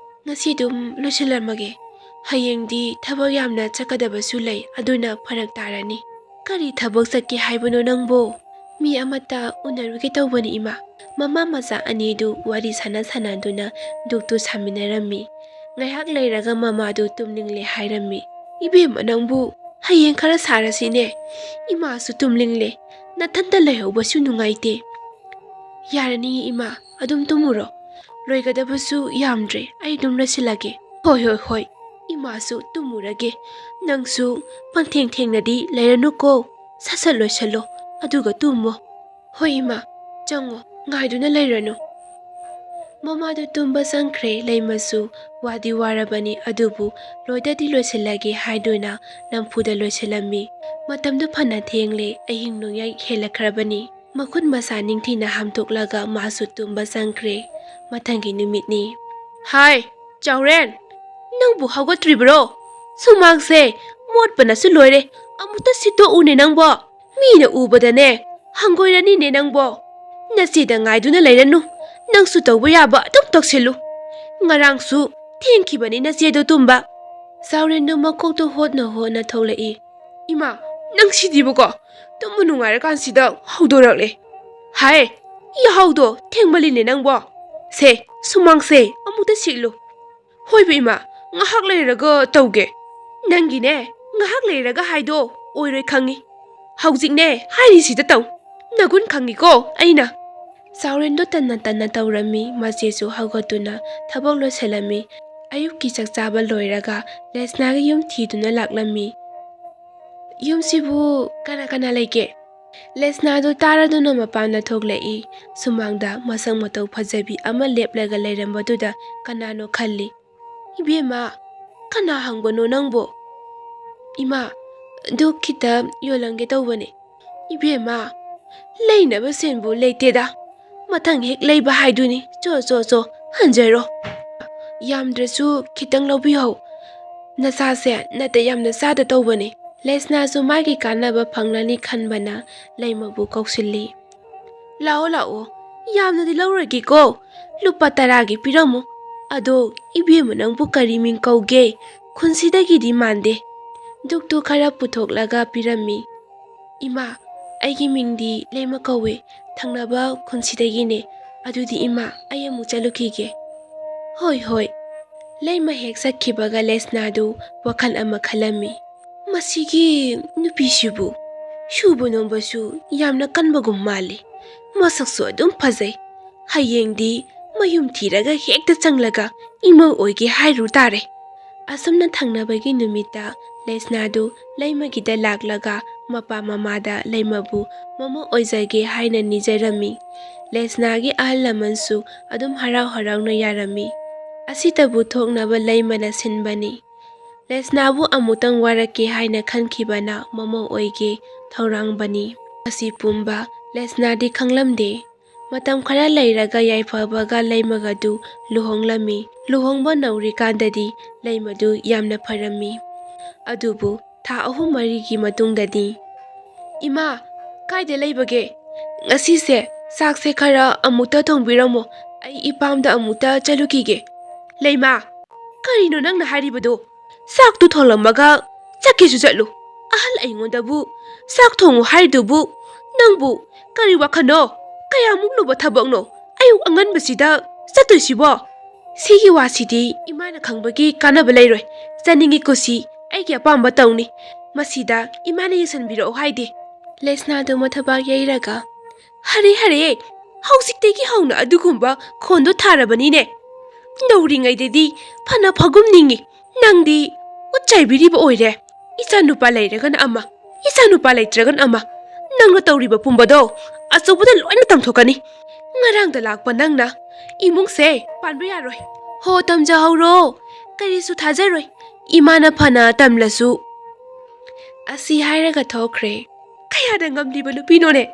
ꯉꯁꯤ ꯑꯗꯨꯝ ꯂꯣꯏꯁꯤꯜꯂꯝꯃꯒꯦ, ꯍꯌꯦꯡꯗꯤ ꯊꯕꯛ ꯌꯥꯝꯅ ꯆꯠꯀꯗꯕꯁꯨ ꯂꯩ, ꯑꯗꯨꯅ ꯐꯔꯛ ꯇꯥꯔꯅꯤ꯫" "ꯀꯔꯤ ꯊꯕꯛ ꯆꯠꯀꯦ ꯍꯥꯏꯕꯅꯣ ꯅꯪꯕꯣ?" "ꯃꯤ ꯑꯃꯠꯇ ꯎꯅꯔꯨꯒꯦ ꯇꯧꯕꯅꯤ ꯏꯃꯥ꯫" ꯃꯃꯥ ꯃꯆꯥ ꯑꯅꯤꯗꯨ ꯋꯥꯔꯤ ꯁꯥꯟꯅ ꯁꯥꯟꯅꯗꯨꯅ ꯙꯨꯛꯇꯨ ꯁꯥꯃꯤꯟꯅꯔꯝꯃꯤ꯫ ꯉꯥꯏꯍꯥꯛ ꯂꯩꯔꯒ ꯃꯃꯥꯗꯨ ꯇꯨꯝꯅꯤꯡꯂꯦ ꯍꯥꯏꯔꯝꯃꯤ꯫ "ꯏꯕꯦꯝꯃ ꯅꯪꯕꯨ, ꯍꯌꯦꯡ ꯈꯔ ꯁꯥꯔꯁꯤꯅꯦ, ꯏꯃꯥꯁꯨ ꯇꯨꯝꯅꯤꯡꯂꯦ, ꯅꯊꯟꯇ ꯂꯩꯍꯧꯕꯁꯨ ꯅꯨꯡꯉꯥꯏꯇꯦ꯫" "ꯌꯥꯔꯅꯤꯌꯦ ꯏꯃꯥ, ꯑꯗꯨꯝ ꯇꯨꯝꯃꯨꯔꯣ, ꯂꯣꯏꯒꯗꯕꯁꯨ ꯌꯥꯝꯗ꯭ꯔꯦ, ꯑꯩ ꯑꯗꯨꯝ ꯂꯣꯏꯁꯤꯜꯂꯒꯦ꯫" "ꯍꯣꯏ ꯍꯣꯏ ꯍꯣꯏ, ꯏꯃꯥꯁꯨ ꯇꯨꯝꯃꯨꯔꯒꯦ, ꯅꯪꯁꯨ ꯄꯪꯊꯦꯡ ꯊꯦꯡꯅꯗꯤ ꯂꯩꯔꯅꯨꯀꯣ, ꯁꯠ ꯁꯠ ꯂꯣꯏꯁꯤꯜꯂꯣ, ꯑꯗꯨꯒ ꯇꯨꯝꯃꯣ꯫" "ꯍꯣꯏ ꯏꯃꯥ, ꯆꯪꯉꯣ, ꯉꯥꯏꯗꯨꯅ ꯂꯩꯔꯅꯨ꯫" ꯃꯃꯥꯗꯨ ꯇꯨꯝꯕ ꯆꯪꯈ꯭ꯔꯦ꯫ ꯂꯩꯃꯁꯨ ꯋꯥꯗꯤ ꯋꯥꯔꯕꯅꯤ, ꯑꯗꯨꯕꯨ ꯂꯣꯏꯗꯗꯤ ꯂꯣꯏꯁꯤꯜꯂꯒꯦ ꯍꯥꯏꯗꯨꯅ ꯅꯝꯐꯨꯗ ꯂꯣꯏꯁꯤꯜꯂꯝꯃꯤ꯫ ꯃꯇꯝꯗꯨ ꯐꯅ ꯊꯦꯡꯂꯦ, ꯑꯍꯤꯡ ꯅꯣꯡꯌꯥꯏ ꯍꯦꯜꯂꯛꯈ꯭ꯔꯕꯅꯤ꯫ ꯃꯈꯨꯠ ꯃꯁꯥ ꯅꯤꯡꯊꯤꯅ ꯍꯥꯝꯗꯣꯛꯂꯒ ꯃꯥꯁꯨ ꯇꯨꯝꯕ ꯆꯪꯈ꯭ꯔꯦ꯫ ꯃꯊꯪꯒꯤ ꯅꯨꯃꯤꯠꯅꯤ꯫ "ꯍꯥꯏ, ꯆꯥꯎꯔꯦꯟ, ꯅꯪꯕꯨ ꯍꯧꯒꯠꯇ꯭ꯔꯤꯕ꯭ꯔꯣ? ꯁꯨꯃꯥꯡꯁꯦ ꯃꯣꯠꯄꯅꯁꯨ ꯂꯣꯏꯔꯦ, ꯑꯃꯨꯛꯇ ꯁꯤꯠꯇꯣꯛꯎꯅꯦ ꯅꯪꯕꯣ꯫ ꯃꯤꯅ ꯎꯕꯗꯅꯦ ꯍꯪꯒꯣꯏꯔꯅꯤꯅꯦ ꯅꯪꯕꯣ꯫ ꯅꯆꯦꯗ ꯉꯥꯏꯗꯨꯅ ꯂꯩꯔꯅꯨ, ꯅꯪꯁꯨ ꯇꯧꯕ ꯌꯥꯕ ꯑꯗꯨꯝ ꯇꯧꯁꯤꯜꯂꯨ꯫ ꯉꯔꯥꯡꯁꯨ ꯊꯦꯡꯈꯤꯕꯅꯤ ꯅꯆꯦꯗꯣ ꯇꯨꯝꯕ꯫" ꯆꯥꯎꯔꯦꯟꯗꯨ ꯃꯀꯣꯛꯇꯣ ꯍꯣꯠꯅ ꯍꯣꯠꯅ ꯊꯣꯛꯂꯛꯏ꯫ "ꯏꯃꯥ, ꯅꯪ ꯁꯤꯗꯤꯕꯀꯣ, ꯇꯨꯝꯕ ꯅꯨꯡꯉꯥꯏꯔꯀꯥꯟꯁꯤꯗ ꯍꯧꯗꯣꯔꯛꯂꯦ꯫ ꯍꯥꯏ, ꯌꯥꯍꯧꯗꯣ ꯊꯦꯡꯃꯜꯂꯤꯅꯦ ꯅꯪꯕꯣ꯫ ꯁꯦ, ꯁꯨꯃꯥꯡꯁꯦ ꯑꯃꯨꯛꯇ ꯁꯤꯠꯂꯨ꯫" "ꯍꯣꯏꯕ ꯏꯃꯥ, ꯉꯥꯏꯍꯥꯛ ꯂꯩꯔꯒ ꯇꯧꯒꯦ꯫ ꯅꯪꯒꯤꯅꯦ, ꯉꯥꯏꯍꯥꯛ ꯂꯩꯔꯒ ꯍꯥꯏꯗꯣ ꯑꯣꯏꯔꯣꯏ ꯈꯪꯉꯤ꯫ ꯍꯧꯖꯤꯛꯅꯦ ꯍꯥꯏꯔꯤꯁꯤꯗ ꯇꯧ꯫ ꯅꯒꯨꯟ ꯈꯪꯉꯤꯀꯣ ꯑꯩꯅ꯫" ꯆꯥꯎꯔꯦꯟꯗꯣ ꯇꯟꯅ ꯇꯟꯅ ꯇꯧꯔꯝꯃꯤ꯫ ꯃꯆꯦꯁꯨ ꯍꯧꯒꯠꯇꯨꯅ ꯊꯕꯛ ꯂꯣꯏꯁꯤꯜꯂꯝꯃꯤ꯫ ꯑꯌꯨꯛꯀꯤ ꯆꯥꯛ ꯆꯥꯕ ꯂꯣꯏꯔꯒ ꯂꯦꯁꯅꯥꯒꯤ ꯌꯨꯝ ꯊꯤꯗꯨꯅ ꯂꯥꯛꯂꯝꯃꯤ꯫ "ꯌꯨꯝꯁꯤꯕꯨ ꯀꯅꯥ ꯀꯅꯥ ꯂꯩꯒꯦ?" ꯂꯦꯁꯅꯥꯗꯨ ꯇꯥꯔꯗꯨꯅ ꯃꯄꯥꯟꯗ ꯊꯣꯛꯂꯛꯏ꯫ ꯁꯨꯃꯥꯡꯗ ꯃꯁꯛ ꯃꯇꯧ ꯐꯖꯕꯤ ꯑꯃ ꯂꯦꯞꯂꯒ ꯂꯩꯔꯝꯕꯗꯨꯗ ꯀꯅꯥꯅꯣ ꯈꯜꯂꯤ꯫ "ꯏꯕꯦꯝꯃ, ꯀꯅꯥ ꯍꯪꯕꯅꯣ ꯅꯪꯕꯣ?" "ꯏꯃꯥ, ꯑꯗꯨ ꯈꯤꯇ ꯌꯣꯜꯂꯝꯒꯦ ꯇꯧꯕꯅꯦ꯫ ꯏꯕꯦꯝꯃ, ꯂꯩꯅꯕ ꯁꯦꯟꯕꯨ ꯂꯩꯇꯦꯗ꯫ ꯃꯊꯪ ꯍꯦꯛ ꯂꯩꯕ ꯍꯥꯏꯗꯨꯅꯤ꯫ ꯆꯣ, ꯆꯣ, ꯆꯣ, ꯍꯟꯖꯔꯣ꯫ ꯌꯥꯝꯗ꯭ꯔꯁꯨ ꯈꯤꯇꯪ ꯂꯧꯕꯤꯍꯧ꯫ ꯅꯁꯥꯁꯦ ꯅꯠꯇ ꯌꯥꯝꯅ ꯆꯥꯗ ꯇꯧꯕꯅꯦ꯫" ꯂꯦꯁꯅꯥꯁꯨ ꯃꯥꯒꯤ ꯀꯥꯟꯅꯕ ꯐꯪꯂꯅꯤ ꯈꯟꯕꯅ ꯂꯩꯃꯕꯨ ꯀꯧꯁꯤꯜꯂꯤ꯫ "ꯂꯥꯛꯑꯣ, ꯂꯥꯛꯑꯣ, ꯌꯥꯝꯅꯗꯤ ꯂꯧꯔꯣꯏꯒꯦꯀꯣ, ꯂꯨꯄꯥ ꯇꯔꯥꯒꯤ ꯄꯤꯔꯝꯃꯨ꯫ ꯑꯗꯣ ꯏꯕꯦꯝꯃ, ꯅꯪꯕꯨ ꯀꯔꯤ ꯃꯤꯡ ꯀꯧꯒꯦ? ꯈꯨꯟꯁꯤꯗꯒꯤꯗꯤ ꯃꯥꯟꯗꯦ꯫" ꯗꯨꯛꯇꯨ ꯈꯔ ꯄꯨꯊꯣꯛꯂꯒ ꯄꯤꯔꯝꯃꯤ꯫ "ꯏꯃꯥ, ꯑꯩꯒꯤ ꯃꯤꯡꯗꯤ ꯂꯩꯃ ꯀꯧꯋꯦ, ꯊꯪꯅꯕ ꯈꯨꯟꯁꯤꯗꯒꯤꯅꯦ꯫ ꯑꯗꯨꯗꯤ ꯏꯃꯥ, ꯑꯩ ꯑꯃꯨꯛ ꯆꯠꯂꯨꯈꯤꯒꯦ꯫" "ꯍꯣꯏ, ꯍꯣꯏ꯫" ꯂꯩꯃ ꯍꯦꯛ ꯆꯠꯈꯤꯕꯒ ꯂꯦꯁꯅꯥꯗꯨ ꯋꯥꯈꯜ ꯑꯃ ꯈꯜꯂꯝꯃꯤ꯫ "ꯃꯁꯤꯒꯤ ꯅꯨꯄꯤꯁꯤꯕꯨ ꯁꯨꯕ ꯅꯣꯝꯕꯁꯨ ꯌꯥꯝꯅ ꯀꯟꯕꯒꯨꯝ ꯃꯥꯜꯂꯤ꯫ ꯃꯁꯛꯁꯨ ꯑꯗꯨꯝ ꯐꯖꯩ꯫ ꯍꯌꯦꯡꯗꯤ ꯃꯌꯨꯝ ꯊꯤꯔꯒ ꯍꯦꯛꯇ ꯆꯪꯂꯒ ꯏꯃꯧ ꯑꯣꯏꯒꯦ ꯍꯥꯏꯔꯨ ꯇꯥꯔꯦ꯫" ꯑꯁꯨꯝꯅ ꯊꯪꯅꯕꯒꯤ ꯅꯨꯃꯤꯠꯇ ꯂꯦꯁꯅꯥꯗꯨ ꯂꯩꯃꯒꯤꯗ ꯂꯥꯛꯂꯒ ꯃꯄꯥ ꯃꯃꯥꯗ ꯂꯩꯃꯕꯨ ꯃꯃꯧ ꯑꯣꯏꯖꯒꯦ ꯍꯥꯏꯅ ꯅꯤꯖꯔꯝꯃꯤ꯫ ꯂꯦꯁꯅꯥꯒꯤ ꯑꯍꯜ ꯂꯃꯟꯁꯨ ꯑꯗꯨꯝ ꯍꯔꯥꯎ ꯍꯔꯥꯎꯅ ꯌꯥꯔꯝꯃꯤ꯫ ꯑꯁꯤꯇꯕꯨ ꯊꯣꯛꯅꯕ ꯂꯩꯃꯅ ꯁꯤꯟꯕꯅꯤ꯫ ꯂꯦꯁꯅꯥꯕꯨ ꯑꯃꯨꯛꯇꯪ ꯋꯥꯔꯛꯀꯦ ꯍꯥꯏꯅ ꯈꯟꯈꯤꯕꯅ ꯃꯃꯧ ꯑꯣꯏꯒꯦ ꯊꯧꯔꯥꯡꯕꯅꯤ꯫ ꯑꯁꯤ ꯄꯨꯝꯕ ꯂꯦꯁꯅꯥꯗꯤ ꯈꯪꯂꯝꯗꯦ꯫ ꯃꯇꯝ ꯈꯔ ꯂꯩꯔꯒ ꯌꯥꯏꯐꯕꯒ ꯂꯩꯃꯒꯗꯨ ꯂꯨꯍꯣꯡꯂꯝꯃꯤ꯫ ꯂꯨꯍꯣꯡꯕ ꯅꯧꯔꯤꯀꯥꯟꯗꯗꯤ ꯂꯩꯃꯗꯨ ꯌꯥꯝꯅ ꯐꯔꯝꯃꯤ꯫ ꯑꯗꯨꯕꯨ ꯊꯥ ꯑꯍꯨꯝ ꯃꯔꯤꯒꯤ ꯃꯇꯨꯡꯗꯗꯤ, "ꯏꯃꯥ, ꯀꯥꯏꯗ ꯂꯩꯕꯒꯦ? ꯉꯁꯤꯁꯦ ꯆꯥꯛꯁꯦ ꯈꯔ ꯑꯃꯨꯛꯇ ꯊꯣꯡꯕꯤꯔꯝꯃꯣ, ꯑꯩ ꯏꯄꯥꯝꯗ ꯑꯃꯨꯛꯇ ꯆꯠꯂꯨꯈꯤꯒꯦ꯫" "ꯂꯩꯃꯥ, ꯀꯔꯤꯅꯣ ꯅꯪꯅ ꯍꯥꯏꯔꯤꯕꯗꯣ? ꯆꯥꯛꯇꯨ ꯊꯣꯡꯂꯝꯃꯒ ꯆꯠꯀꯦꯁꯨ ꯆꯠꯂꯨ꯫ ꯑꯍꯜ ꯑꯩꯉꯣꯟꯗꯕꯨ ꯆꯥꯛ ꯊꯣꯡꯉꯨ ꯍꯥꯏꯔꯤꯗꯨꯕꯨ ꯅꯪꯕꯨ ꯀꯔꯤ ꯋꯥꯈꯜꯅꯣ? ꯀꯌꯥꯃꯨꯛ ꯂꯨꯕ ꯊꯕꯛꯅꯣ ꯑꯌꯨꯛ ꯑꯉꯟꯕꯁꯤꯗ ꯆꯠꯇꯣꯏꯁꯤꯕꯣ?" "ꯁꯤꯒꯤ ꯋꯥꯁꯤꯗꯤ ꯏꯃꯥꯅ ꯈꯪꯕꯒꯤ ꯀꯥꯟꯅꯕ ꯂꯩꯔꯣꯏ꯫ ꯆꯠꯅꯤꯡꯉꯤ ꯀꯨꯁꯤ, ꯑꯩꯒꯤ ꯑꯄꯥꯝꯕ ꯇꯧꯅꯤ꯫ ꯃꯁꯤꯗ ꯏꯃꯥꯅ ꯌꯦꯡꯁꯤꯟꯕꯤꯔꯛꯑꯣ ꯍꯥꯏꯗꯦ꯫" ꯂꯦꯁꯅꯥꯗꯨ ꯃꯊꯕꯥꯛ ꯌꯩꯔꯒ, "ꯍꯔꯦ, ꯍꯔꯦ, ꯍꯧꯖꯤꯛꯇꯒꯤ ꯍꯧꯅ ꯑꯗꯨꯒꯨꯝꯕ ꯈꯣꯟꯗꯣ ꯊꯥꯔꯕꯅꯤꯅꯦ꯫ ꯅꯧꯔꯤꯉꯩꯗꯗꯤ ꯐꯅ ꯐꯒꯨꯝ ꯅꯤꯡꯉꯤ, ꯅꯪꯗꯤ ꯎꯠ ꯆꯥꯏꯕꯤꯔꯤꯕ ꯑꯣꯏꯔꯦ꯫ ꯏꯆꯥ ꯅꯨꯄꯥ ꯂꯩꯔꯒꯅ ꯑꯃ, ꯏꯆꯥ ꯅꯨꯄꯥ ꯂꯩꯇ꯭ꯔꯒꯅ ꯑꯃ꯫ ꯅꯪꯅ ꯇꯧꯔꯤꯕ ꯄꯨꯝꯕꯗꯣ ꯑꯆꯧꯕꯗ ꯂꯣꯏꯅ ꯇꯝꯊꯣꯛꯀꯅꯤ꯫ ꯉꯔꯥꯡꯗ ꯂꯥꯛꯄ ꯅꯪꯅ ꯏꯃꯨꯡꯁꯦ ꯄꯥꯟꯕ ꯌꯥꯔꯣꯏ꯫ ꯍꯣ, ꯇꯝꯖꯍꯧꯔꯣ, ꯀꯔꯤꯁꯨ ꯊꯥꯖꯔꯣꯏ꯫ ꯏꯃꯥꯅ ꯐꯅ ꯇꯝꯂꯁꯨ ꯑꯁꯤ ꯍꯥꯏꯔꯒ ꯊꯣꯛꯈ꯭ꯔꯦ꯫ ꯀꯌꯥꯗ ꯉꯝꯂꯤꯕ ꯅꯨꯄꯤꯅꯣꯅꯦ?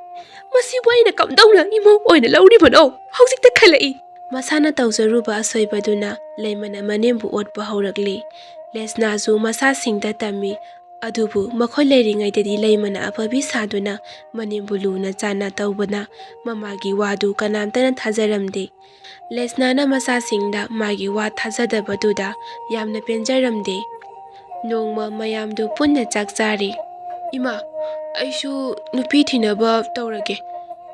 ꯃꯁꯤꯕꯨ ꯑꯩꯅ ꯀꯝꯗꯧꯅ ꯏꯃꯧ ꯑꯣꯏꯅ ꯂꯧꯔꯤꯕꯅꯣ? ꯍꯧꯖꯤꯛꯇ ꯈꯜꯂꯛꯏ꯫ ꯃꯁꯥꯅ ꯇꯧꯖꯔꯨꯕ ꯑꯁꯣꯏꯕꯗꯨꯅ ꯂꯩꯃꯅ ꯃꯅꯦꯝꯕꯨ ꯑꯣꯠꯄ ꯍꯧꯔꯛꯂꯤ꯫ ꯂꯦꯁꯅꯥꯁꯨ ꯃꯁꯥꯁꯤꯡꯗ ꯇꯝꯃꯤ꯫ ꯑꯗꯨꯕꯨ ꯃꯈꯣꯏ ꯂꯩꯔꯤꯉꯩꯗꯗꯤ ꯂꯩꯃꯅ ꯑꯐꯕꯤ ꯁꯥꯗꯨꯅ ꯃꯅꯦꯝꯕꯨ ꯂꯨꯅ ꯆꯥꯟꯅ ꯇꯧꯕꯅ ꯃꯃꯥꯒꯤ ꯋꯥꯗꯨ ꯀꯅꯥꯝꯇꯅ ꯊꯥꯖꯔꯝꯗꯦ꯫ ꯂꯦꯁꯅꯥꯅ ꯃꯆꯥꯁꯤꯡꯗ ꯃꯥꯒꯤ ꯋꯥ ꯊꯥꯖꯗꯕꯗꯨꯗ ꯌꯥꯝꯅ ꯄꯦꯟꯖꯔꯝꯗꯦ꯫ ꯅꯣꯡꯃ ꯃꯌꯥꯝꯗꯨ ꯄꯨꯟꯅ ꯆꯥꯛ ꯆꯥꯔꯤ꯫ "ꯏꯃꯥ, ꯑꯩꯁꯨ ꯅꯨꯄꯤ ꯊꯤꯅꯕ ꯇꯧꯔꯒꯦ꯫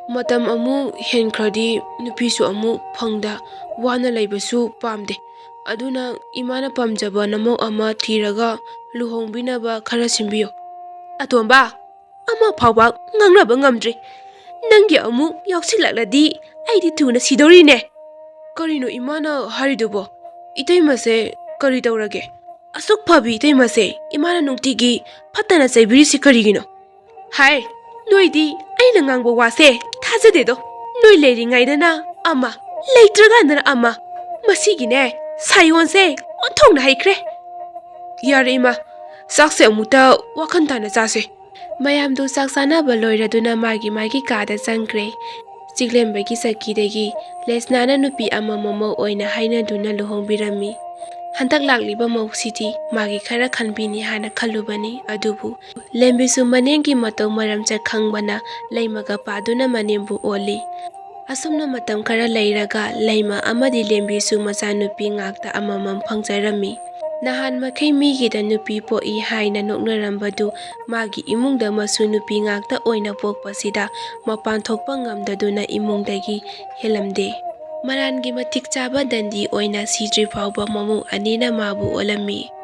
ꯃꯇꯝ ꯑꯃꯨꯛ ꯍꯦꯟꯈ꯭ꯔꯗꯤ ꯅꯨꯄꯤꯁꯨ ꯑꯃꯨꯛ ꯐꯪꯗ ꯋꯥꯅ ꯂꯩꯕꯁꯨ ꯄꯥꯝꯗꯦ꯫ ꯑꯗꯨꯅ ꯏꯃꯥꯅ ꯄꯥꯝꯖꯕ ꯅꯃꯧ ꯑꯃ ꯊꯤꯔꯒ ꯂꯨꯍꯣꯡꯕꯤꯅꯕ ꯈꯔ ꯁꯤꯟꯕꯤꯌꯨ꯫" "ꯑꯇꯣꯝꯕ, ꯑꯃ ꯐꯥꯎꯕ ꯉꯥꯡꯅꯕ ꯉꯝꯗ꯭ꯔꯤ꯫ ꯅꯪꯒꯤ ꯑꯃꯨꯛ ꯌꯥꯎꯁꯤꯜꯂꯛꯂꯗꯤ ꯑꯩꯗꯤ ꯊꯨꯅ ꯁꯤꯗꯧꯔꯤꯅꯦ꯫" "ꯀꯔꯤꯅꯣ ꯏꯃꯥꯅ ꯍꯥꯏꯔꯤꯗꯨꯕꯣ? ꯏꯇꯩꯃꯁꯦ ꯀꯔꯤ ꯇꯧꯔꯒꯦ? ꯑꯁꯨꯛ ꯐꯕꯤ ꯏꯇꯩꯃꯁꯦ ꯏꯃꯥꯅ ꯅꯨꯡꯇꯤꯒꯤ ꯐꯠꯇꯅ ꯆꯩꯕꯤꯔꯤꯁꯤ ꯀꯔꯤꯒꯤꯅꯣ?" "ꯍꯥꯏ, ꯅꯣꯏꯗꯤ ꯑꯩꯅ ꯉꯥꯡꯕ ꯋꯥꯁꯦ ꯊꯥꯖꯗꯦꯗꯣ꯫ ꯅꯣꯏ ꯂꯩꯔꯤꯉꯩꯗꯅ ꯑꯃ, ꯂꯩꯇ꯭ꯔꯀꯥꯟꯗꯅ ꯑꯃ꯫ ꯃꯁꯤꯒꯤꯅꯦ ꯁꯥꯌꯣꯟꯁꯦ ꯑꯣꯟꯊꯣꯛꯅ ꯍꯩꯈ꯭ꯔꯦ꯫" "ꯌꯥꯔꯦ ꯏꯃꯥ, ꯆꯥꯛꯁꯦ ꯑꯃꯨꯛꯇ ꯋꯥꯈꯜ ꯇꯥꯅ ꯆꯥꯁꯦ꯫" ꯃꯌꯥꯝꯗꯨ ꯆꯥꯛ ꯆꯥꯅꯕ ꯂꯣꯏꯔꯗꯨꯅ ꯃꯥꯒꯤ ꯃꯥꯒꯤ ꯀꯥꯗ ꯆꯪꯈ꯭ꯔꯦ꯫ ꯆꯤꯛꯂꯦꯝꯕꯒꯤ ꯆꯛꯀꯤꯗꯒꯤ ꯂꯦꯁꯅꯥꯅ ꯅꯨꯄꯤ ꯑꯃ ꯃꯃꯧ ꯑꯣꯏꯅ ꯍꯥꯏꯅꯗꯨꯅ ꯂꯨꯍꯣꯡꯕꯤꯔꯝꯃꯤ꯫ ꯍꯟꯗꯛ ꯂꯥꯛꯂꯤꯕ ꯃꯧꯁꯤꯗꯤ ꯃꯥꯒꯤ ꯈꯔ ꯈꯟꯕꯤꯅꯤ ꯍꯥꯏꯅ ꯈꯜꯂꯨꯕꯅꯤ, ꯑꯗꯨꯕꯨ ꯂꯦꯝꯕꯤꯁꯨ ꯃꯅꯦꯝꯒꯤ ꯃꯇꯧ ꯃꯔꯝ ꯆꯠ ꯈꯪꯕꯅ ꯂꯩꯃꯒ ꯄꯥꯗꯨꯅ ꯃꯅꯦꯝꯕꯨ ꯑꯣꯜꯂꯤ꯫ ꯑꯁꯨꯝꯅ ꯃꯇꯝ ꯈꯔ ꯂꯩꯔꯒ ꯂꯩꯃ ꯑꯃꯗꯤ ꯂꯦꯝꯕꯤꯁꯨ ꯃꯆꯥꯅꯨꯄꯤ ꯉꯥꯛꯇ ꯑꯃꯃꯝ ꯐꯪꯖꯔꯝꯃꯤ꯫ ꯅꯍꯥꯟ ꯃꯈꯩ ꯃꯤꯒꯤꯗ ꯅꯨꯄꯤ ꯄꯣꯛꯏ ꯍꯥꯏꯅ ꯅꯣꯛꯅꯔꯝꯕꯗꯨ ꯃꯥꯒꯤ ꯏꯃꯨꯡꯗ ꯃꯁꯨ ꯅꯨꯄꯤ ꯉꯥꯛꯇ ꯑꯣꯏꯅ ꯄꯣꯛꯄꯁꯤꯗ ꯃꯄꯥꯟ ꯊꯣꯛꯄ ꯉꯝꯗꯗꯨꯅ ꯏꯃꯨꯡꯗꯒꯤ ꯍꯦꯜꯂꯝꯗꯦ꯫ ꯃꯔꯥꯟꯒꯤ ꯃꯇꯤꯛ ꯆꯥꯕ ꯗꯟꯗꯤ ꯑꯣꯏꯅ ꯁꯤꯗ꯭ꯔꯤ ꯐꯥꯎꯕ ꯃꯃꯧ ꯑꯅꯤꯅ ꯃꯥꯕꯨ ꯑꯣꯜꯂꯝꯃꯤ꯫